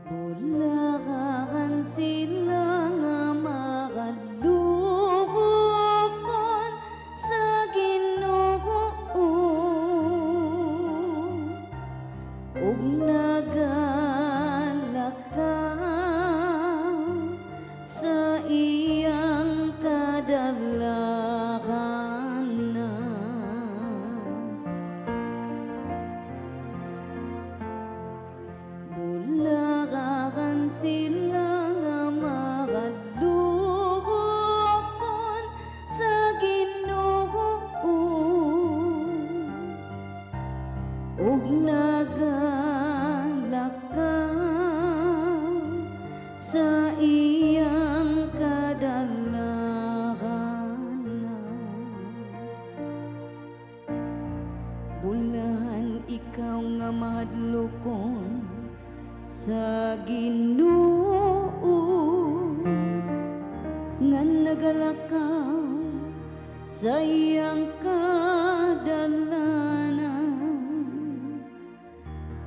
Bulahan sila nga makadlokon sa Ginoo ug nagalakaw sa iyang kadalahanan. Bulahan sila nga makadlokon sa Ginoo ug nagalakaw sa iyang kadalahanan. Bulahan ikaw nga mahadlokon sa Ginoo, nga nagalakaw sa iyang kadalanan,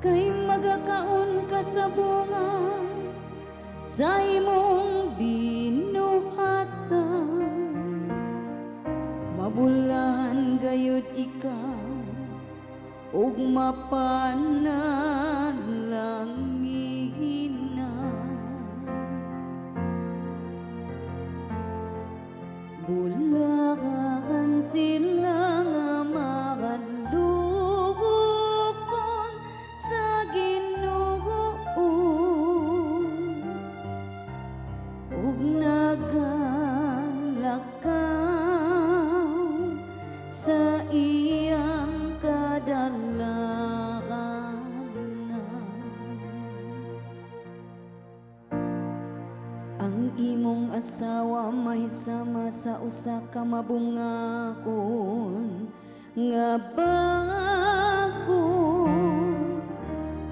kay magakaon ka sa bunga sa imong binuhatan. Mabulahan gayud ikaw ug mapanalanginan. Bulahan sila nga makadlokon sa Ginoo ug nagalakaw sa iyang kadalahanan. Ang imong asawa mahisama sa usa ka mabungakon nga bako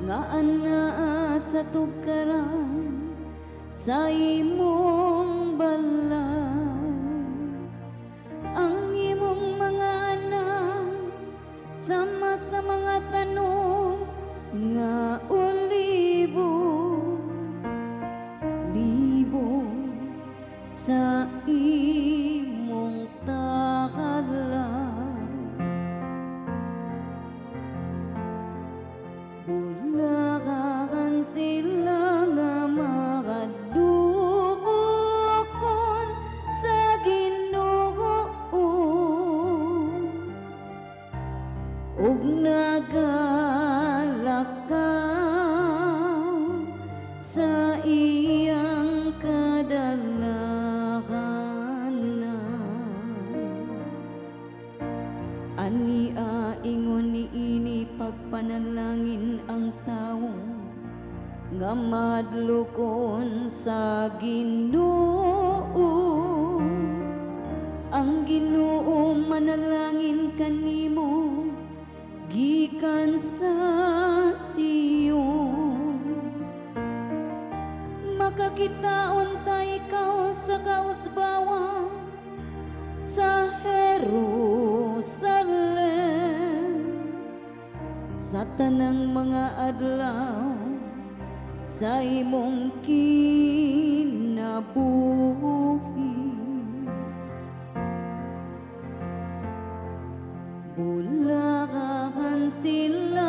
nga anaa sa tugkaran sa imong balay. Ang imong mga anak sama sa mga tanom nga olibo libo sa imong tahalan. Bulahan sila nga makadlokon sa Ginoo ug nagalakaw sa iyang kadalahanan. Ania ingon niini pagpanalangin ang tawo nga mahadlokon sa Ginoo. Ang Ginoo manalangin kanimo gikan sa Sion. Makakitaon ta ikaw sa kausbawan sa Jerusalem sa tanang mga adlaw sa imong kinabuhi. Bulahan sila